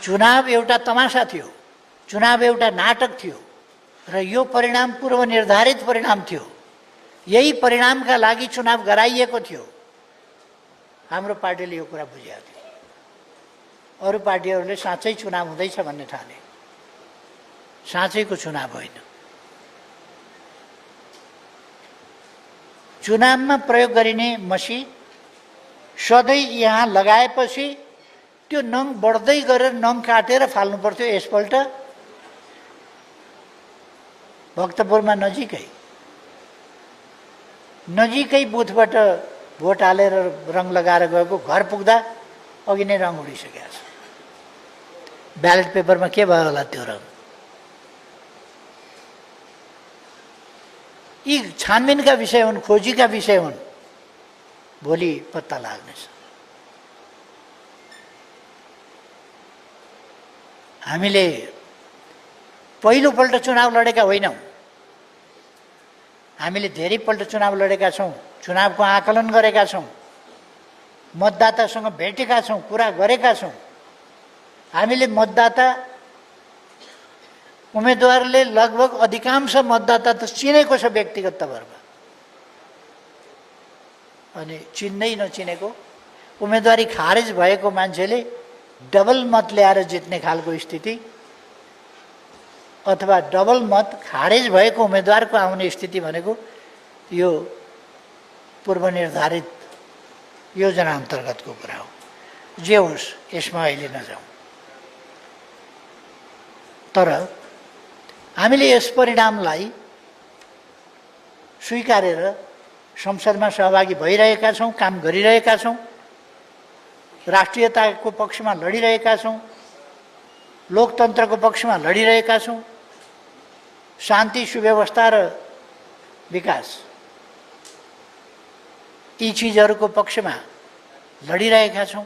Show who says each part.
Speaker 1: चुनाव एउटा तमासा थियो, चुनाव एउटा नाटक थियो र यो परिणाम पूर्व निर्धारित परिणाम थियो। यही परिणामका लागि चुनाव गराइएको थियो। हाम्रो पार्टीले यो कुरा बुझेको थियो। अरू पार्टीहरूले साँच्चै चुनाव हुँदैछ भन्ने ठाने। साँच्चैको चुनाव होइन। चुनावमा प्रयोग गरिने मसी सधैँ यहाँ लगाएपछि त्यो नङ बढ्दै गरेर नङ काटेर फाल्नु पर्थ्यो। यसपल्ट भक्तपुरमा नजिकै बुथबाट भोट हालेर रङ लगाएर गएको घर पुग्दा अघि नै रङ उडिसकेको छ। ब्यालेट पेपरमा के भयो होला त्यो रङ? यी छानबिनका विषय हुन्, खोजीका विषय हुन्। भोलि पत्ता लाग्नेछ। हामीले पहिलोपल्ट चुनाव लडेका होइनौँ। हामीले धेरैपल्ट चुनाव लडेका छौँ, चुनावको आकलन गरेका छौँ, मतदातासँग भेटेका छौँ, कुरा गरेका छौँ। हामीले मतदाता उम्मेदवारले लगभग अधिकांश मतदाता त चिनेको छ व्यक्तिगत तवरमा, अनि चिन्दै नचिनेको उम्मेदवारी खारेज भएको मान्छेले डबल मत ल्याएर जित्ने खालको स्थिति अथवा डबल मत खारेज भएको उम्मेदवारको आउने स्थिति भनेको यो पूर्वनिर्धारित योजना अन्तर्गतको कुरा हो। जे होस्, यसमा अहिले नजाउँ। तर हामीले यस परिणामलाई स्वीकारेर संसदमा सहभागी भइरहेका छौँ, काम गरिरहेका छौँ, राष्ट्रियताको पक्षमा लडिरहेका छौँ, लोकतन्त्रको पक्षमा लडिरहेका छौँ, शान्ति सुव्यवस्था र विकास यी चिजहरूको पक्षमा लडिरहेका छौँ।